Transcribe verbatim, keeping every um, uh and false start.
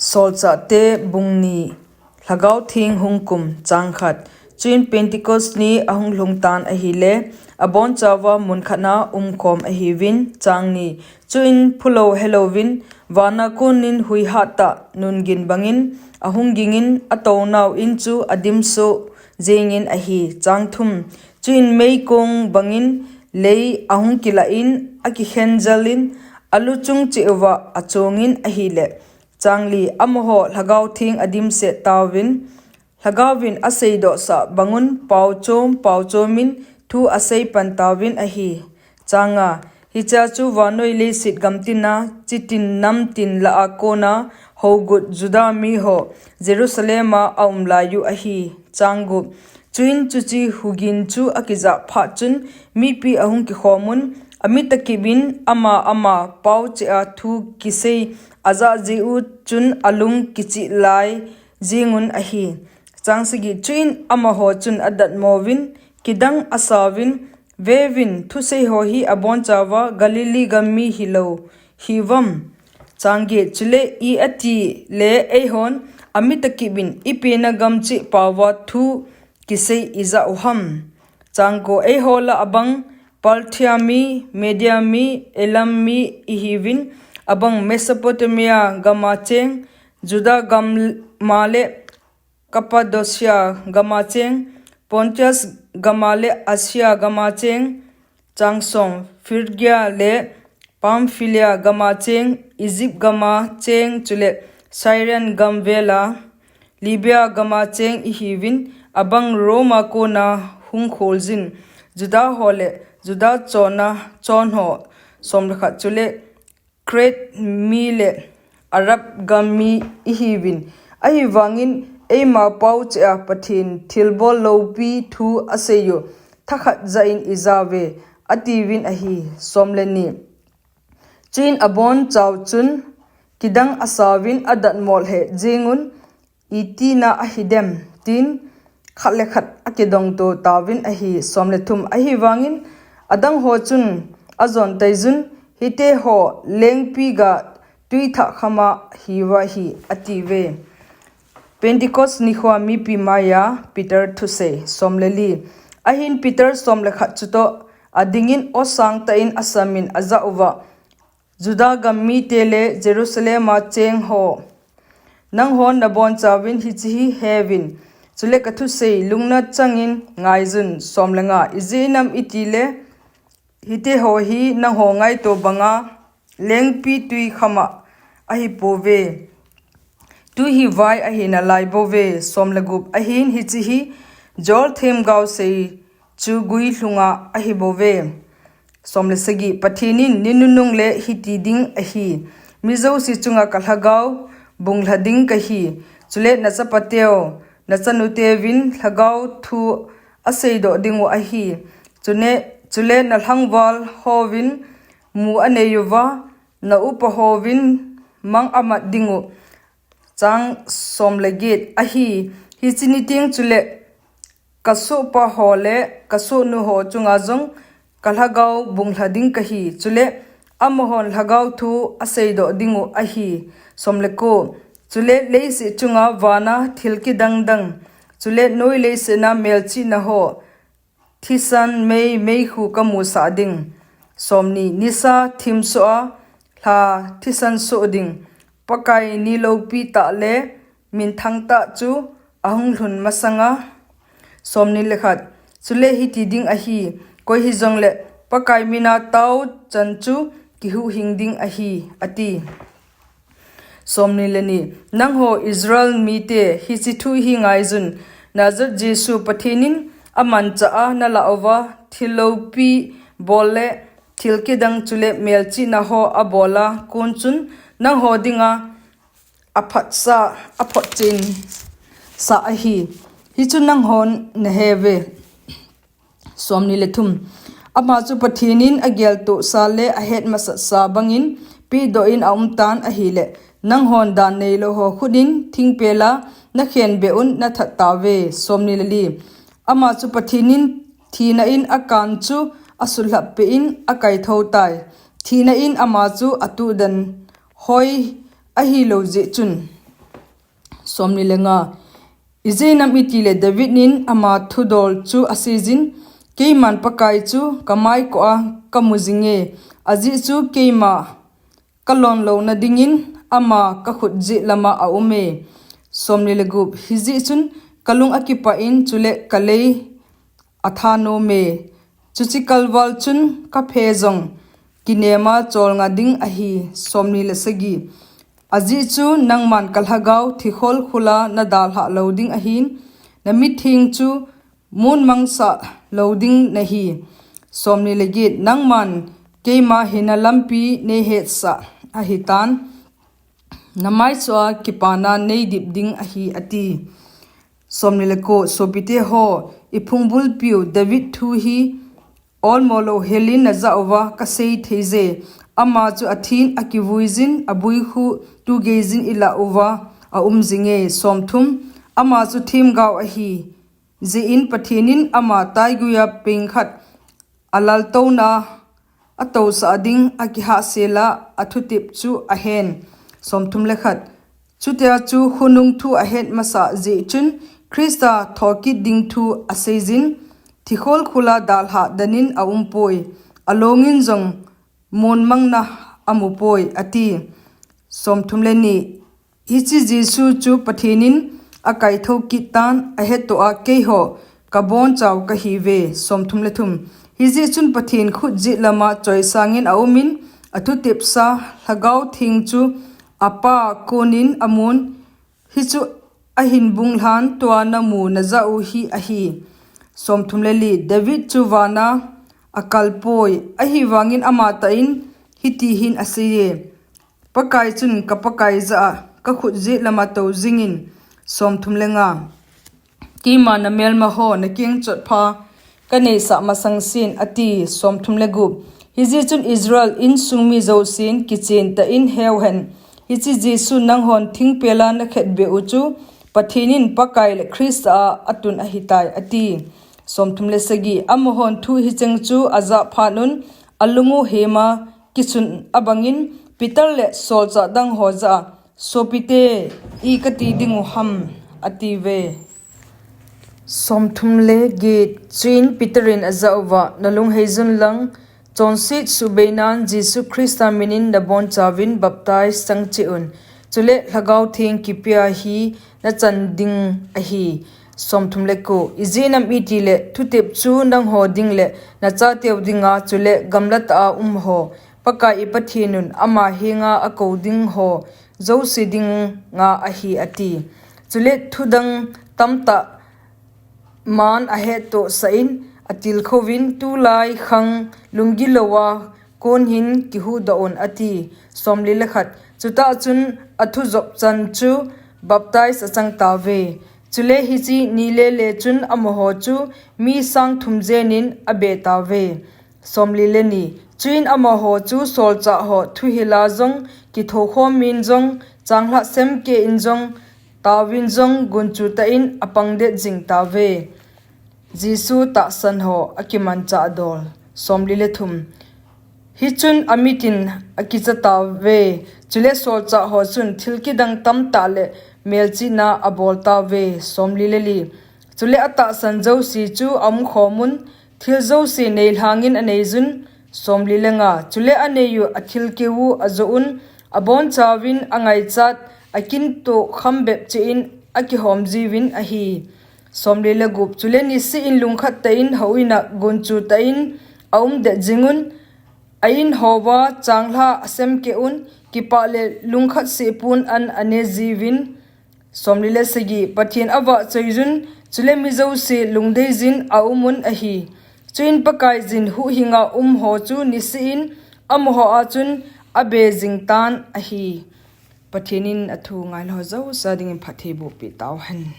Solchahte bung ni. Lhagao Theng hung kum. Chang khat. Chuin Pentecost ni ahung lhung tan ahile, abonchauva mun khatna umkhom ahiuvin. Chang ni. Chuin phulou helouvin, vana konin huihat tah nun gin bangin ahung gingin, atounau in chu adimsoh jengin ahi. Chang thum. Chuin meikong bangin lei ahung kilah in, akikhen jalin, aluchung cheh uva achongin ahile, chang li. Amaho Lhagao Theng adimset tauvin, Lhagaovin aseidohsah bangun paochom paochomin thu asei pan tauvin ahi. Chang nga. Hichea chu vannoi leiset gamtina, chitin namtin lah a kona hougut Juda miho Jerusalem a aum laiyu ahi. Chang gup. Chuin chuche hugin chu akijah phat chun mipi ahung kikhomun, amitakipin ama ama pao cheh a thu kisei ajah jeh u chun alung kichih lai jengun ahi. Chang sagi. Chuin amaho chun adatmouvin, kidang asauvin, Veuvin, thuseiho hi abonchauva Galilee gam mi hilou hiuvam? Chang get. Chule iatile eihon amitakipin ipena gam cheh paova thu kisei ijah uham? Chang ko. Eiho lah abang Parthia mi, Media mi, Elam mi ihiuvin, abang Mesopotamia gama cheng, Juda gama le Cappadocia gama cheng, Pontus gama le Asia gama cheng, chang som, Phrygia le Pamphylia gama cheng, Egypt gama cheng, chule Cyrene gam vela Libya gama cheng ihiuvin, abang Rome a kona hung kholjin Juda ho le Juda chonna chonho, som le khat, chule Crete mi le Arab gam mi ihiuvin, ahivangin eima pao cheh a Pathen thilbol loupi thu aseiyu thakhat jah in ijauve, atiuvin ahi. Som le ni. Chuin abonchau chun kidang asauvin adatmo lheh jengun, itina ahidem, tin khat le khat akidongto tauvin ahi. Som le thum. Ahivangin adangho chun ajon taijun, hiteho lengpi ga twi thah khama hiuva ahi, atiuve. Pentecost nikhoa mipi maiya Peter thusei. Som le li. Ahin Peter som le khat chutoh adingin aw sangtah in asamin ajah uva, Juda gam mite le Jerusalem a chengho, nanghon nabonchauvin hiche hi heuvin, chule kathusei lungna changin ngaijun. Som le nga. Ijeh inem itile hiteho hi nangho ngaito banga lengpi twi khama ahipouve, twi hi vai ahi nalaibouve. Som le gup. Ahin hiche hi Joel themgao sei chu guilhunga ahibouve. Som le sagi. Pathen in, ninunung le hiti ding ahi, mi jouse chunga kalhagao bunglha ding kahi, chule nachapateu nachanuteuvin lhagao thu aseidoh dingu ahi, chule, chule nalhangval houvin mu aneiyuva, naupahouvin mang amat dingu. Chang som le get. Ahi, hiche niteng chule kasohpaho le kasohnuho chunga jong kalhagao bunglha ding kahi, chule amahon lhagao thu aseidoh dingu ahi. Som le ko. Chule leiset chunga vana thil kidangdang, chule noi leiset a melchihnaho, thisan mei, meikhu kamusah ding. Som ni. Nisa thimsoh a lha thisan soh ding, Pakai ni loupi tah le minthang tah chu ahung lhun masanga. Som ni le khat. Chule hiti ding ahi, koi hijongle Pakai mina tao chan chu kihuhhing ding ahi, ati. Som ni le ni. Nangho Israel mite, hiche thu hi ngaijun, Nazareth Jesu Pathen in amanchah a nalah uva thil loupi bol le thil kidang chule melchihnaho abola kon chun nangho dinga aphatsa, aphotchen sah ahi, hichu nanghon naheuve. Som ni le thum. Ama chu Pathen in ageltohsa le ahet masatsa bangin pehdoh in aumtan ahile, nanghon dan neilouho khut in thingpel a nakhenbeh un nathat tauve. Som ni le li. Ama chu Pathen in thina in akan chu asuhlhap peh in akaithou tai, thina in ama chu atuhden hoi ahilou jeh chun. Somni le nga. Ijeh inem itile David in ama thudol chu aseijin, Keiman Pakai chu kamaikoh a kamu jinge, ajeh chu keima kalon louna dingin ama kakhut jeh lama aume. Somni le gup. Hijeh chun kalung akipah in chule kalei athanome. Chuche kalval chun kaphe jong kinema cholnga ding ahi. Somni le sagi. Ajeh chu nangman kalhagao thikhol khula nadalhah lou ding ahin, namitheng chu mun mangsah lou ding nahi. Somni le get. Nangman keima hina lampi neihetsah ahitan, namaisoa kipana neidip ding ahi, ati. Somni le ko. Sopite ho, iphungbulpiu David thu hi olmo louhelin najah uva kasei theije. Ama chu athin akivuijin, abui khu tugeijin ilah uva aum jinge. Somthum. Ama chu themgao ahi jeh in Pathen in ama taiguia pengkhat alaltouna atousah ding akihahsela athutep chu ahen. Somthum le khat. Chutia chu khonung thu ahet masah jeh chun Christa thokit ding thu aseijin, thikhol khula dalhah danin aumpoi, alongin jong mun mangna amupoi, ati. Somthum le ni. Hiche Jesu chu Pathen in akaithou kittan, ahettoh a keiho kabonchau kahiuve. Somthum le thum. Hijeh chun Pathen khut jeh lama choisangin aumin, athutepsa Lhagao Theng chu apa konin amun, hichu ahin bunglhan tua namu najah u hi ahi. Somthum le li. David chu vana akalpoi, ahivangin amatah in hiti hin aseiye, Pakai chun ka Pakai jah a kakhut jeh lama tou jingin. Somthum le nga. Keima namelmaho nakeng chotpha kaneisah masangsen, ati. Somthum le gup. Hijeh chun Israel insung mi jousen kichentah in heuhen, hiche Jesu nanghon thingpela nakhetbeh u chu Pathen in Pakai le Christa a atun ahitai, ati. Somthum le sagi. Amahon thu hicheng chu ajah phatnun, alungu hema kisun abangin Peter le solchah dangho jah a, Sopite, i kati dingu ham, atiuve. Somthum le get. Chuin Peter in ajah uva, nalungheijun lang, chonset suhbeinan Jesu Christa minin nabonchauvin baptize chang cheh un, chule Lhagao Theng kipea hi nachan ding ahi. Somthum le ko. Ijeh inem itile thutep chu nangho dingle nachateu dinga chule gamlatah a umho, Pakai i Pathen un ama henga akou dingho jouse dinga ahi, ati. Chule thudang tamtah man ahettohsah in atilkhouvin, tulai khang lunggilouva kon hin kihuhdoh un, ati. Somli le khat. Chutah chun athujop chan chu baptize achang tauve. Chule hiche nilele chun amaho chu mi sang thum jenin abe tauve. Somli le ni. Chuin amaho chu solchahho thuhila jong, kithoukhom in jong, changlhah semkeh in jong, taovin jong gunchutah in apangdet jing tauve. Jesu tahsanho akimanchah dol. Somli le thum. Hichun amitin akicha tauve. Chule solchahho chun thil kidang tamtah le melchihna abol tauve. Somli le li. Chule atahsan jouse chu aumkhomun, thil jouse neilhangin aneijun. Somli le nga. Chule aneiyu athilkeu ajoh un, abonchauvin angaichat, akintoh kham bep cheh in akihom jiuvin ahi. Somli le gup. Chule niseh in lungkhat tah in houin a gunchutah in aumdet jingun, a-inhova changlhah asemkeh un, kipah le lungkhat sehpun an anejiuvin. Somli le sagi. Pathen avahchoiyun, chule mi jouse lungdeijin aumun ahi. Chuin Pakaiyin huhhinga umho chu niseh in amaho a chun abe jingtan ahi. Pathen in athu ngailou jouse dingin phatthei bohpeh tauhen.